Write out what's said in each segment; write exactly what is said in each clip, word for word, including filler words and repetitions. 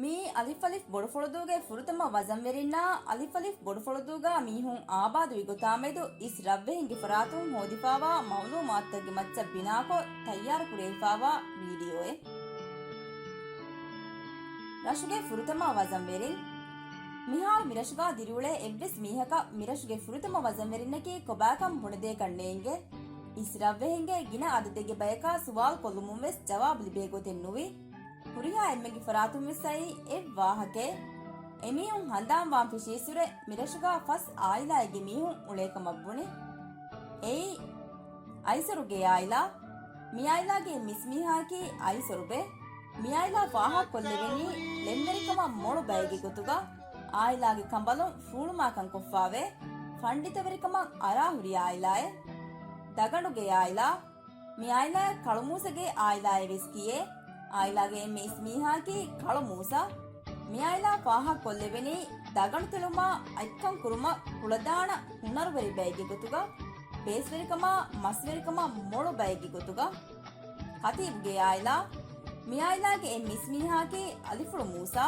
މިއީ އަލިފް އަލިފް ބޮޑުފުޅުދޫގެ ފުރަތަމަ ވަޒަންވެރިންނާ އަލިފް އަލިފް ބޮޑުފުޅުދޫގަ މީހުން އާބާދުވި ގޮތާމެދު އިސް ރަށްވެހިންގެ ފަރާތުން ހޯދިފާވާ މައުލޫމާތުތަކުގެ މައްޗަށް ބިނާކޮށް ތައްޔާރުކުރެވިފާވާ ވީޑިއޯއެއް. ރަށުގެ ފުރަތަމަ ވަޒަންވެރިން. މިހާރު މިރަށުގަ ދިރިއުޅޭ އެއްވެސް މީހަކަށް މިރަށުގެ ފުރަތަމަ ވަޒަންވެރިންނަކީ ކޮބާކަން ބުނެދޭކަށް ނޭނގެ. އިސް ރަށްވެހިންގެ ގިނަ އަދަދެއްގެ ބަޔަކާ ސުވާލު ކޮށްލުމުން ވެސް ޖަވާބު ލިބޭ ގޮތެއް ނުވި. ހުރިހާ އެންމެންގެ ފަރާތުން ވެސް އައީ އެއް ވާހަކައެއް. އެމީހުން ހަނދާން ވާން ފެށީއްސުރެ މިރަށުގަ ފަސް އާއިލާއެއްގެ މީހުން އުޅޭ ކަމަށް ބުނި. އެއީ، އައިސަރުގެ އާއިލާ. މިއާއިލާގެ މިސްމީހާއަކީ އައިސަރުބެ. މިއާއިލާ ފާހަގަކޮށްލެވެނީ ޅެންވެރިކަމަށް މޮޅު ބައެއްގެ ގޮތުގަ، އާއިލާގެ ކަނބަލުން ފޫޅުމާކަން ކޮށްފާވޭ، ފަންޑިތަވެރިކަމަށް އަރާހުރި އާއިލާއެއް. ދަގަނޑުގެ އާއިލާ. މިއާއިލާއަށް ކަޅުމޫސަގެ އާއިލާއޭ ވެސް ކިޔޭ. އާއިލާގެ އެންމެ އިސްމީހާއަކީ ކަޅުމޫސަ. މިއާއިލާ ފާހަގަކޮށްލެވެނީ ދަގަނޑު ތެޅުމާ އަތްކަން ކުރުމަށް ހުޅަދާނަ ހުނަރުވެރި ބައެއްގެ ގޮތުގަ، ބޭސްވެރިކަމާ މަސްވެރިކަމަށް މޮޅު ބައެއްގެ ގޮތުގަ. ކަތީބުގެ އާއިލާ. މިއާއިލާގެ އެންމެ އިސްމީހާއަކީ އަލިފުޅު މޫސާ.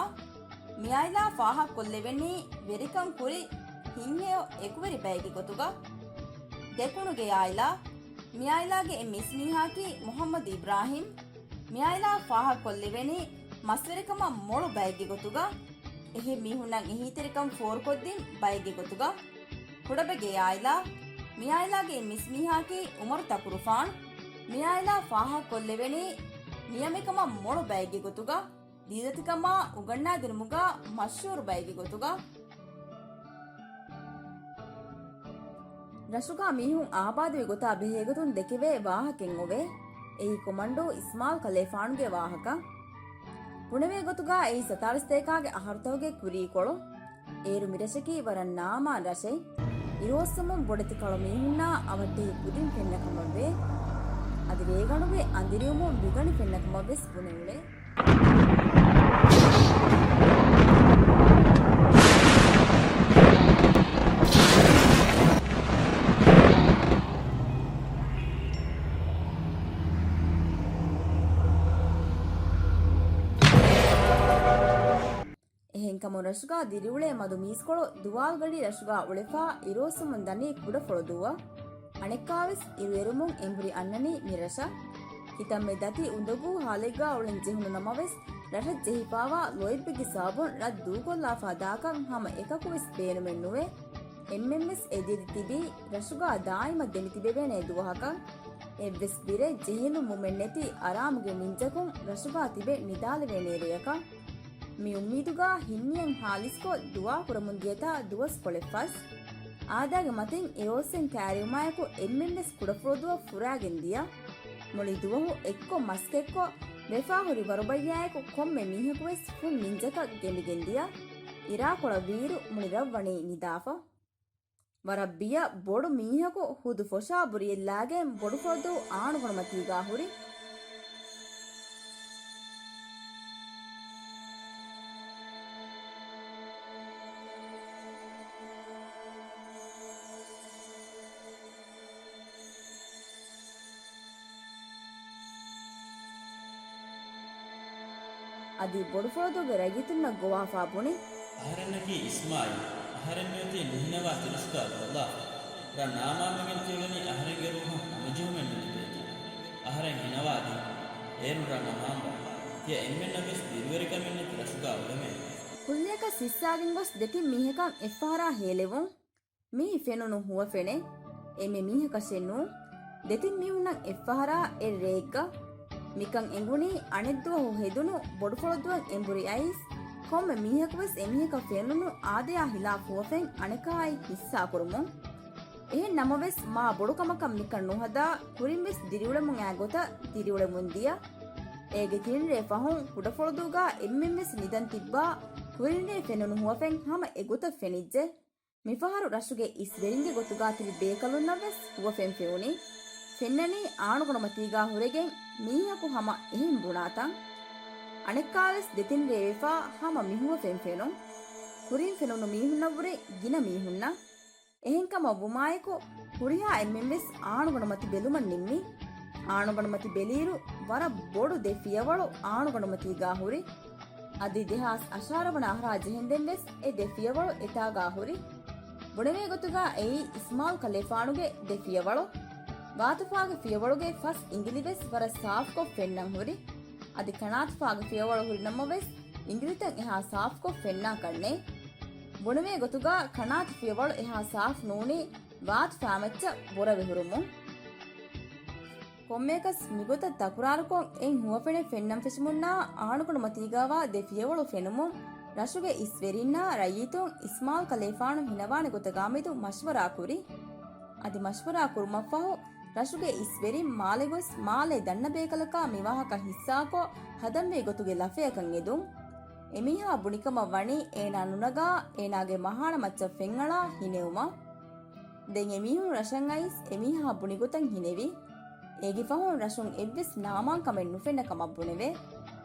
މިއާއިލާ ފާހަގަކޮށްލެވެނީ ވެރިކަން ކުރި ހިތްހެޔޮ އެކުވެރި ބައެއްގެ ގޮތުގަ. ދެކުނުގެ އާއިލާ. މިއާއިލާގެ އެންމެ އިސްމީހާއަކީ މުޙައްމަދު އިބްރާހީމް. މިއާއިލާ ފާހަގަކޮށްލެވެނީ މަސްވެރިކަމަށް މޮޅު ބައެއްގެ ގޮތުގަ، އެހެން މީހުންނަށް އެހީތެރިކަން ފޯރުކޮށްދިން ބައެއްގެ ގޮތުގަ. ކުޑަބެގޭ އާއިލާ. މިއާއިލާގެ އެންމެ އިސްމީހާއަކީ އުމަރު ތަކުރުފާން. މިއާއިލާ ފާހަގަކޮށްލެވެނީ ނިޔަމެކަމަށް މޮޅު ބައެއްގެ ގޮތުގަ، ދީލަތިކަމާ އުގަންނާދިނުމުގަ މަޝްހޫރު ބައެއްގެ ގޮތުގަ. ރަށުގަ މީހުން އާބާދުވި ގޮތާ ބެހޭގޮތުން ދެކެވޭ ވާހަކައެއް އޮވޭ. އެއީ ކޮމަންޑޫ އިސްމާލް ކަލޭފާނުގެ ވާހަކަ. ބުނެވޭ ގޮތުގަ އެއީ ސަތާރަސްތޭކާގެ އަހަރުތަކުގެ ކުރީކޮޅު. އޭރު މިރަށަކީ ވަރަށް ނާމާން ރަށެއް. އިރުއޮއްސުމުން ބޮޑެތި ކަޅު މީހުންނާ އަވަށްޓެހި ކުދިން ފެންނަ ކަމަށްވޭ. އަދި ރޭގަނޑުގެ އަނދިރިވުމުން ބިގަނޑި ފެންނަ ކަމަށްވެސް ބުނެ އުޅޭ. އެހެންކަމުން ރަށުގާ ދިރިއުޅޭ މަދު މީސްކޮޅު ދުވާލުގަޑި ރަށުގާ އުޅެފާ އިރުއޮއްސުމުން ދަނީ ކުޑަފުޅުދޫއަށް. އަނެއްކާވެސް އިރުއެރުމުން އެނބުރި އަންނަނީ މިރަށަށް. ކިތަންމެ ދަތި އުނދަގޫ ހާލެއްގާ އުޅެން ޖެހުނު ނަމަވެސް، ރަށަށް ޖެހިފާވާ ލޯތްބެއްގެ ސަބަބުން ރަށް ދޫކޮށްލާފާ ދާކަށް ހަމަ އެކަކުވެސް ބޭނުމެއް ނުވޭ. އެންމެންވެސް އެދިއެދި ތިބީ ރަށުގާ ދާއިމަށް ދެމިތިބެވޭނެ ދުވަހަކަށް. އެއްވެސް ބިރެއް ޖެހެލުމުމެއް ނެތި އަރާމުގެ ނިންޖަކުން ރަށުގާ ތިބެ ނިދާލެވޭނެ ރެޔަކަށް. މި އުއްމީދުގާ ހިންނިޔަން ހާލިސްކޮށް ދުޢާ ކުރަމުން ދިޔަތާ ދުވަސްކޮޅެއް ފަސް. އާދައިގެ މަތިން އިރުއޮއްސެން ކައިރިވުމާއެކު އެންމެންވެސް ކުޑަފުޅުދޫއަށް ފުރާގެން ދިޔަ. މުޅި ދުވަހު އެއްކޮށް މަސްކެއްކޮށް ވެފާހުރި ވަރުބައްޔާއެކު ކޮންމެ މީހަކުވެސް ފުން ނިންޖަކަށް ގެނބިގެން ދިޔަ. އިރާކޮޅަށް ވީއިރު މުޅި ރަށް ވަނީ ނިދާފަ. ވަރަށް ބިޔަ ބޮޑު މީހަކު ހުދު ފޮށާ ބުރިއެއްލާގެން ބޮޑުފުޅުދޫ އާނުގަނޑުމަތީގާ ހުރި. އަދި ބޮޑުފުޅުދޫގެ ރައްޔިތުންނަށް ގޮވާފާ ބުނި. އަހަރެންނަކީ އިސްމާއީލް. އަހަރެން މިއޮތީ ނުހިނަވާ ތިރަސްގާ ދުވަލާފަ. ރަށް ނާމާމެންގެން ތިޔަވަނީ އަހަރެންގެ ރޫހަށް ހަމަޖެހުމެއް ނުލިބޭތީ. އަހަރެން ހިނަވާދީ. އޭރުން ރަށް އަމާންވާ. ތިޔަ އެންމެންނަށްވެސް ދިރިވެރިކަމެއް ނެތި ރަށުގާ އުޅެމޭ. ކުއްލިއަކަށް ސިއްސާގެން ގޮސް ދެތިން މީހަކަށް އެއްފަހަރާ ހޭލެވުން. މިއީ ފެނުނު ހުވަފެނެއް. އެންމެ މީހަކަށެއް ނޫން. ދެތިން މީހުންނަށް އެއްފަހަރާ އެއް ރެއެއްގަ. މިކަން އެނގުނީ އަނެއްދުވަހު ހެދުނު ބޮޑުފުޅުދޫއަށް އެނބުރި އައިސް، ކޮންމެ މީހަކުވެސް އެމީހަކަށް ފެނުނު އާދަޔާ ހިލާފް ހުވަފެން އަނެކާއާއި ހިއްސާކުރުމުން. އެހެން ނަމަވެސް، މާ ބޮޑު ކަމަކަށް މިކަން ނުހަދާ، ކުރިންވެސް ދިރިއުޅެމުން އައި ގޮތަށް ދިރިއުޅެމުން ދިޔަ. އޭގެ ތިން ރޭ ފަހުން ކުޑަފުޅުދޫގާ އެންމެންވެސް ނިދަން ތިއްބާ، ކުރިން ރޭ ފެނުނު ހުވަފެން ހަމަ އެގޮތަށް ފެނިއްޖެ. މިފަހަރު ރަށުގެ އިސްވެރިންގެ ގޮތުގާ ތިބި ބޭކަލުންނަށްވެސް ހުވަފެން ފެނުނީ. ފެންނަނީ އާނުގަނޑުމަތީގާ ހުރެގެން މީހަކު ހަމަ އެހެން ބުނާތަން. އަނެއްކާވެސް ދެތިން ރޭވެފާ ހަމަ މިހުވަފެން ފެނުން. ކުރިން ފެނުނު މީހުންނަށްވުރެ ގިނަ މީހުންނަށް. އެހެންކަމަށް ވުމާއެކު، ހުރިހާ އެންމެންވެސް އާނުގަނޑުމަތި ބެލުމަށް ނިންމި. އާނުގަނޑުމަތި ބެލިއިރު، ވަރަށް ބޮޑު ދެ ފިޔަވަޅު އާނުގަނޑުމަތީގާ ހުރި. އަދި ދެހާސް އަށާރަ ވަނަ އަހަރާ ޖެހެންދެން ވެސް އެ ދެ ފިޔަވަޅު އެތާގާ ހުރި. ބުނެވޭ ގޮތުގާ އެއީ އިސްމާލް ކަލޭފާނުގެ ދެ ފިޔަވަޅު. ވާތުފާގެ ފިޔަވަޅުގެ ފަސް އިނގިލި ވެސް ވަރަށް ސާފުކޮށް ފެންނަން ހުރި. އަދި ކަނާތުފާގެ ފިޔަވަޅު ހުރި ނަމަވެސް އިނގިލިތައް އެހާ ސާފުކޮށް ފެންނާކަށް ނެތް. ބުނެވޭ ގޮތުގާ ކަނާތު ފިޔަވަޅު އެހާ ސާފު ނޫނީ ވާތުފާމައްޗަށް ބުރަވެ ހުރުމުން. ކޮންމެއަކަސް މިގޮތަށް ތަކުރާރުކޮށް އެއިން ހުވަފެނެއް ފެންނަން ފެށުމުންނާ އާނުގަނޑުމަތީގާވާ ދެ ފިޔަވަޅު ފެނުމުން ރަށުގެ އިސްވެރިންނާ ރައްޔިތުން އިސްމާލް ކަލޭފާނު ހިނަވާނެ ގޮތަށް ގާމިދު މަޝްވަރާ ކުރި. އަދި މަޝްވަރާ ކުރުމަށްފަހު ރަށުގެ އިސްވެރިން މާލެ ގޮސް މާލޭ ދަންނަ ބޭކަލަކާ މި ވާހަކަ ހިއްސާކޮށް ހަދަންވީ ގޮތުގެ ލަފަޔަކަށް އެދުން. އެމީހާ ބުނިކަމަށް ވަނީ އޭނާ ނުނަގާ އޭނާގެ މަހާނަ މައްޗަށް ފެންއަޅާ ހިނެވުމަށް. ދެން އެމީހުން ރަށަށް އައިސް އެމީހާ ބުނި ގޮތަށް ހިނެވި. އޭގެ ފަހުން ރަށުން އެއްވެސް ނާމާންކަމެއް ނުފެންނަ ކަމަށް ބުނެވޭ.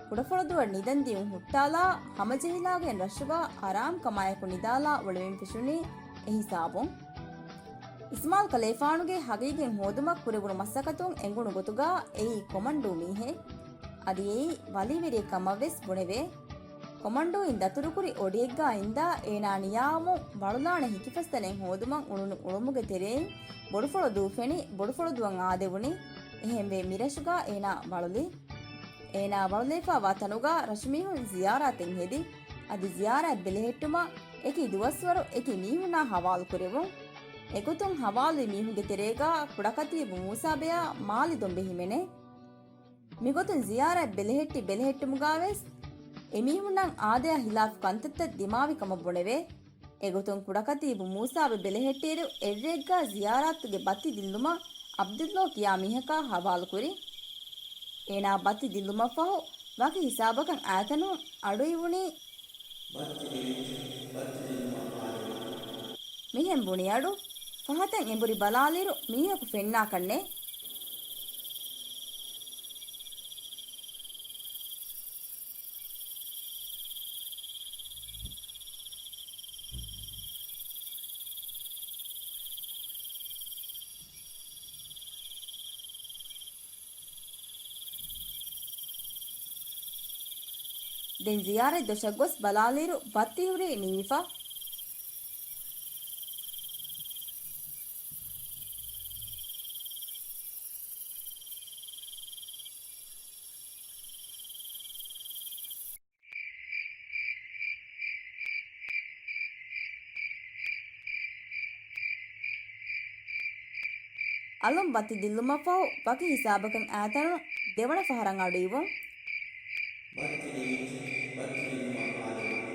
ކުޑަފޮޅުދުއަށް ނިދަން ދިއުން ހުއްޓާލާ ހަމަޖެހިލާގެން ރަށުގާ އަރާމްކަމާއެކު ނިދާލާ އުޅެވެން ފެށުނީ އެހިސާބުން. އިސްމާލް ކަލޭފާނުގެ ހަގީގަތް ހޯދުމަށް ކުރެވުނު މަސައްކަތުން އެނގުނު ގޮތުގާ އެއީ ކޮމަންޑޫ މީހެއް. އަދި އެއީ ވަލީވެރިއެއް ކަމަށް ވެސް ބުނެވޭ. ކޮމަންޑޫއިން ދަތުރުކުރި އޮޑިއެއްގާ އިންދާ އޭނާ ނިޔާވަމުން ވަޅުލާނެ ހިކިފަސްތަނެއް ހޯދުމަށް އުޅުނު އުޅުމުގެ ތެރެއިން ބޮޑުފޮޅު ދޫ ފެނި ބޮޑުފޮޅު ދުއަށް އާދެވުނީ. އެހެންވެ މިރަށުގާ އޭނާ ވަޅުލި. އޭނާ ވަޅުލައިފާވާ ތަނުގާ ރަށުމީހުން ޒިޔާރާތެއް ހެދި. އަދި ޒިޔާރާތް ބެލެހެއްޓުމަށް އެކި ދުވަސްވަރު އެކި މީހުންނާ ހަވާލު ކުރެވުން. އެގޮތުން ހަވާލުވި މީހުންގެ ތެރޭގާ ކުޑަކަތީބު މޫސާބެއާ މާލި ދޮންބެ ހިމެނޭ. މިގޮތުން ޒިޔާރާތް ބެލެހެއްޓި ބެލެހެއްޓުމުގާވެސް އެމީހުންނަށް އާދަޔާ ހިލާފު ކަންތައްތައް ދިމާވި ކަމަށް ބުނެވޭ. އެގޮތުން ކުޑަކަތީބު މޫސާބެ ބެލެހެއްޓިއިރު އެއްރެއެއްގާ ޒިޔާރާތުގެ ބައްތި ދިއްލުމަށް އަބްދުﷲ ކިޔާ މީހަކާ ހަވާލުކުރި. އޭނާ ބައްތި ދިއްލުމަށްފަހު ވަކި ހިސާބަކަށް އާތަނުން އަޑުއިވުނީ. ބައްތި ދިއްލިއްޖެ، ބައްތި ދިއްލުމަށް އާދެވުނީ. މިހެން ބުނި އަޑު ފަހަތަށް އެނބުރި ބަލާލިއިރު މީހަކު ފެންނާކަށްނެތް. ދެން ޒިޔާރަތް ދޮށަށް ގޮސް ބަލާލިއިރު ބައްތި ހުރީ ނިވިފަ. އަލުން ބައްތި ދިއްލުމަށްފަހު ވަކި ހިސާބަކަށް އާތަނުން ދެވަނަ ފަހަރަށް އަޑުއިވުން. ބައްތި ދިއްލިއްޖެ، ބައްތި ދިއްލުމަށް އާދެވުނީ.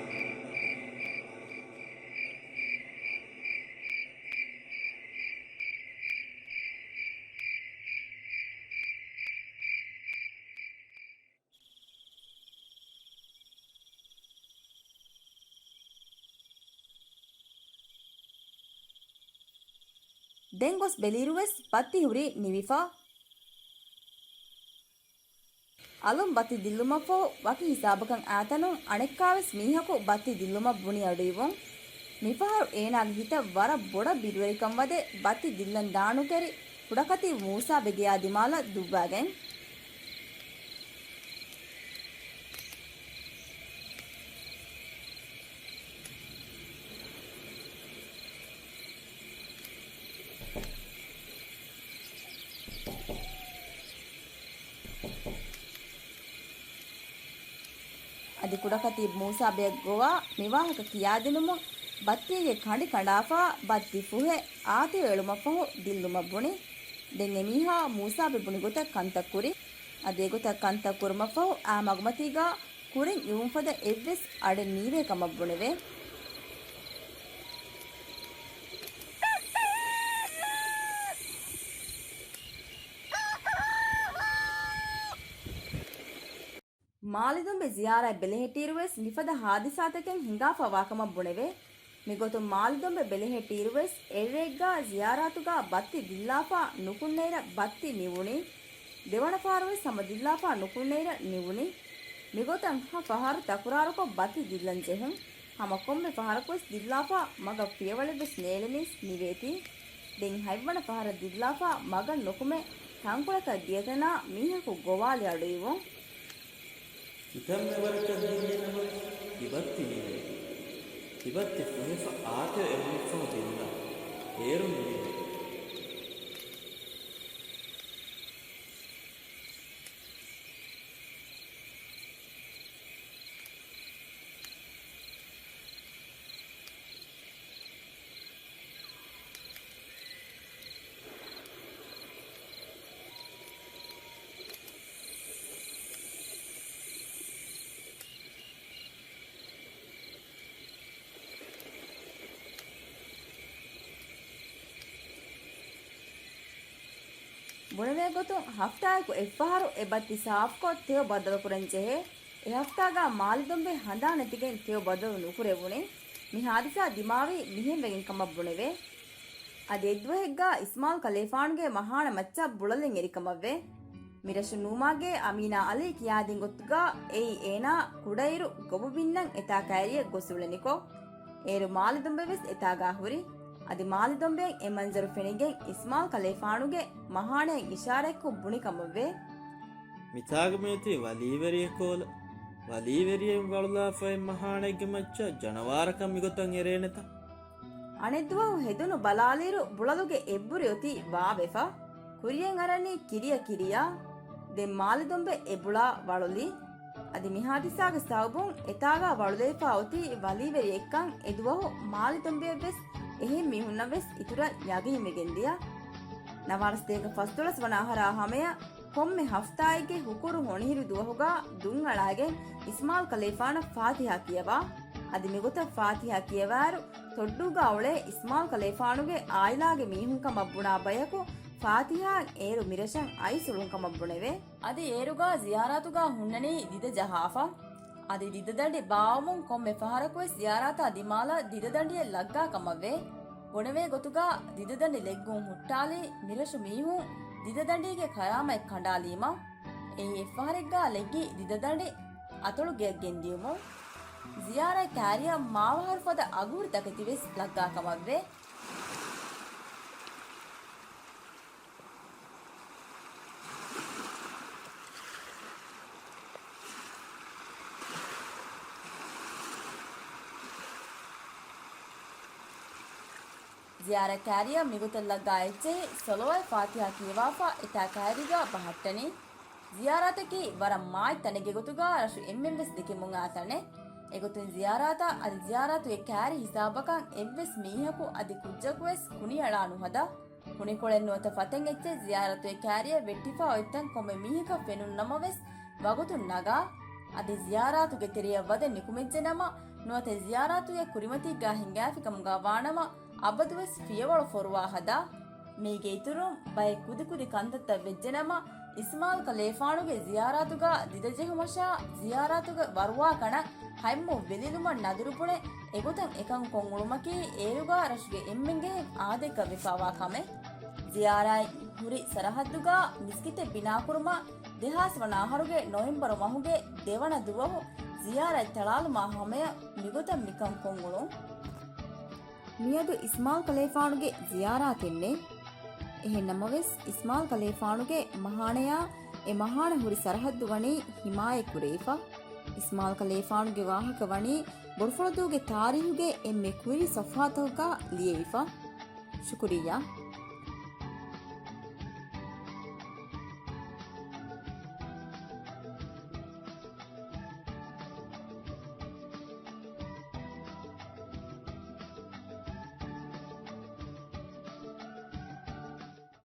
ދެން ގޮސް ބެލިއިރުވެސް ބައްތި ހުރީ ނިވިފަ. އަލުން ބައްތި ދިއްލުމަށްފަހު ވަކި ހިސާބަކަށް އާތަނުން އަނެއްކާވެސް މީހަކު ބައްތި ދިއްލުމަށް ބުނި އަޑުއިވުން. މިފަހަރު އޭނާގެ ހިތަށް ވަރަށް ބޮޑަށް ބިރުވެރިކަން ވަދެ ބައްތި ދިއްލަން ދާނުކެރި ކުޑަކަތީ މޫސާބެ ގެޔާ ދިމާލަށް ދުއްވާގެން. އަދި ކުޑަކަތީ މޫސާބެއަށް ގޮވާ މިވާހަކަ ކިޔާދިނުމުން ބައްތީގެ ކަނޑި ކަނޑާފާ ބައްތި ފުހެ އާތިވެ އެޅުމަށްފަހު ދިއްލުމަށް ބުނި. ދެން އެމީހާ މޫސާބެ ބުނި ގޮތަށް ކަންތައް ކުރި. އަދި އެގޮތަށް ކަންތައް ކުރުމަށްފަހު އާ މަގުމަތީގާ ކުރިން އިވުންފަދަ އެއްވެސް އަޑެއް ނީވޭ ކަމަށް ބުނެވޭ. މާލިދޮނބެ ޒިޔާރަތް ބެލެހެއްޓިއިރުވެސް މިފަދަ ހާދިސާތަކެއް ހިނގާފާވާކަމަށް ބުނެވޭ. މިގޮތުން މާލިދޮނބެ ބެލެހެއްޓިއިރުވެސް އެއްރެއެއްގާ ޒިޔާރާތުގާ ބައްތި ދިއްލާފާ ނުކުންނައިރަށް ބައްތި ނިވުނީ. ދެވަނަ ފަހަރުވެސް ހަމަ ދިއްލާފާ ނުކުންނައިރަށް ނިވުނީ. މިގޮތަށް ހަ ފަހަރު ތަކުރާރުކޮށް ބައްތި ދިއްލަން ޖެހުން. ހަމަ ކޮންމެ ފަހަރަކުވެސް ދިއްލާފާ މަގަށް ފިޔަވަޅެއްވެސް ނޭޅެނީސް ނިވޭތީ. ދެން ހަތްވަނަ ފަހަރަށް ދިއްލާފާ މަގަށް ނުކުމެ ތަންކޮޅަކަށް ދިޔަތަނާ މީހަކު ގޮވާލި އަޑުއިވުން. ކިތަންމެ ވަރަކަށް ދިންނެ ނަމަވެސް، ތިބައްތި ނިމޭ. ތިބައްތި ފުހެފަ އާތެވެ އެމަނިކުފަހު ދިންނަ. އޭރުން ނިމޭ. ބުނެވޭ ގޮތުން، ހަފްތާއަކު އެއްފަހަރު އެ ބައްތި ސާފުކޮށް ތެޔޮ ބައްދަލުކުރަން ޖެހޭ. އެ ހަފްތާގަ މާލެ ދޮނބެ ހަނދާން ނެތިގެން ތެޔޮ ބައްދަލު ނުކުރެވުނީ. މި ހާދިސާ ދިމާވީ މިހެން ވެގެން ކަމަށް ބުނެވޭ. އަދި އެއްދުވަހެއްގަ އިސްމާލް ކަލޭފާނުގެ މަހާނަ މައްޗަށް ބުޅަލެއް އެރިކަމަށްވޭ. މިރަށު ނޫމާގޭ އަމީނާ އަލީ ކިޔާދިން ގޮތުގަ އެއީ އޭނާ ކުޑައިރު ގޮބު ބިންނަން އެތާ ކައިރިއަށް ގޮސް އުޅެނިކޮށް، އޭރު މާލެ ދޮނބެ ވެސް އެތާގަ ހުރި. އަދި މާލެ ދޮނބެއަށް އެ މަންޒަރު ފެނިގެން އިސްމާލް ކަލޭފާނުގެ މަހާނައަށް އިޝާރަތްކޮށް ބުނި ކަމަށްވޭ. މިތާގަ މިއޮތީ ވަލީވެރިއެއް ކޯލަ. ވަލީވެރިއެއް ވަޅުލާފައި މަހާނައެއްގެ މައްޗަށް ޖަނަވާރަކަށް މިގޮތަށް އެރޭނެތަ؟ އަނެއްދުވަހު ހެދުނު ބަލާލިއިރު ބުޅަލުގެ އެއްބުރި އޮތީ ވާވެފަ. ކުރިޔަށް އަރަނީ ކިރިޔަ ކިރިޔާ. ދެން މާލެ ދޮނބެ އެ ބުޅާ ވަޅުލީ. އަދި މި ހާދިސާގެ ސަބަބުން އެތާގަ ވަޅުލައިފާ އޮތީ ވަލީވެރިއެއްކަން އެދުވަހު މާލެ ދޮނބެއަށްވެސް އެހެން މީހުންނަށްވެސް އިތުރަށް ޔަގީންވެގެންދިޔަ. ނަވާރަސަތޭކަ ފަސްދޮޅަސް ވަނަ އަހަރާ ހަމަޔަށް ކޮންމެ ހަފްތާއެއްގެ ހުކުރު ހޮނިހިރު ދުވަހުގަ ދުންއަޅާގެން އިސްމާލް ކަލޭފާނަށް ފާތިހާ ކިޔަވާ. އަދި މިގޮތަށް ފާތިހާ ކިޔަވާއިރު ތޮއްޑޫގަ އުޅޭ އިސްމާލް ކަލޭފާނުގެ އާއިލާގެ މީހުން ކަމަށް ބުނާ ބަޔަކު ފާތިހާއަށް އޭރު މިރަށަށް އައިސް އުޅުން ކަމަށް ބުނެވޭ. އަދި އޭރުގަ ޒިޔާރާތުގަ ހުންނަނީ ދިދަ ޖަހާފަ. އަދި ދިދަދަނޑި ބާއްވަމުން ކޮންމެ ފަހަރަކުވެސް ޒިޔާރާތާ ދިމާލަށް ދިދަދަނޑިއެއް ލައްގާ ކަމަށްވޭ. ބުނެވޭ ގޮތުގަ ދިދަދަނޑި ލެއްގުން ހުއްޓާލީ މިރަށު މީހުން ދިދަދަނޑީގެ ކަރާމަތް ކަނޑާލީމަ. އެއީ އެއްފަހަރެއްގަ ލެއްގި ދިދަދަނޑި އަތޮޅުގެއަށް ގެންދިޔުމުން. ޒިޔާރަތް ކާރިއަށް މާވަހަރު ފަދަ އަގުހުރި ތަކެތިވެސް ލައްގާ ކަމަށްވޭ. ޒިޔާރަތް ކާރިއަށް މިގޮތަށް ލައްގާ އެއްޗެހި ޞަލަވާތް ފާތިހާ ކިޔަވާފަ އެތާ ކައިރީގަ ބަހައްޓަނީ. ޒިޔާރާތަކީ ވަރަށް މާތް ތަނެއްގެ ގޮތުގަ ރަށު އެންމެން ވެސް ދެކެމުން އާ ތަނެއް. އެގޮތުން ޒިޔާރާތަށް އަދި ޒިޔާރާތުގެ ކާރި ހިސާބަކަށް އެއްވެސް މީހަކު އަދި ކުއްޖަކުވެސް ކުނިއަޅާ ނުހަދާ. ކުނިކޮޅެއް ނުވަތަ ފަތެއް އެއްޗެއް ޒިޔާރާތުގެ ކާރިއަށް ވެއްޓިފަ އޮތްތަން ކޮންމެ މީހަކަށް ފެނުނު ނަމަވެސް ވަގުތުން ނަގާ. އަދި ޒިޔާރާތުގެ ތެރެޔަށް ވަދެ ނިކުމެއްޖެނަމަ ނުވަތަ ޒިޔާރާތުގެ ކުރިމަތީގަ ހިނގާފި ކަމުގަ ވާނަމަ އަބަދުވެސް ފިޔަވަޅު ފޮރުވާ ހަދާ. މީގެ އިތުރުން ބައެއް ކުދިކުދި ކަންތައްތައް ވެއްޖެނަމަ، އިސްމާލް ކަލޭފާނުގެ ޒިޔާރާތުގަ ދިދަޖެހުމަށާ ޒިޔާރާތުގެ ވަރުވާ ކަނަށް ހަތްމު ވެލިލުމަށް ނަދުރު ބުނެ، އެގޮތަށް އެކަން ކޮށްއުޅުމަކީ އޭރުގަ ރަށުގެ އެންމެންގެ އާދައަކަށް ވެފާވާ ކަމެއް. ޒިޔާރާތް ހުރި ސަރަހައްދުގަ މިސްކިތެއް ބިނާކުރުމަށް ދެހާސް ވަނަ އަހަރުގެ ނޮވެމްބަރު މަހުގެ ދެވަނަ ދުވަހު ޒިޔާރާތް ތަޅާލުމާ ހަމަޔަށް މިގޮތަށް މިކަން ކޮށްއުޅުން. މިއަދު އިސްމާލް ކަލޭފާނުގެ ޒިޔާރާތެއް ނެތް. އެހެން ނަމަވެސް، އިސްމާލް ކަލޭފާނުގެ މަހާނަޔާ އެ މަހާނަ ހުރި ސަރަހައްދު ވަނީ ހިމާޔަތް ކުރެވިފަ. އިސްމާލް ކަލޭފާނުގެ ވާހަކަ ވަނީ ބޮޑުފުޅަދޫގެ ތާރީހުގެ އެންމެ ކުރީ ސަފްހާތަކުގަ ލިޔެވިފަ. ޝުކުރިއްޔާ.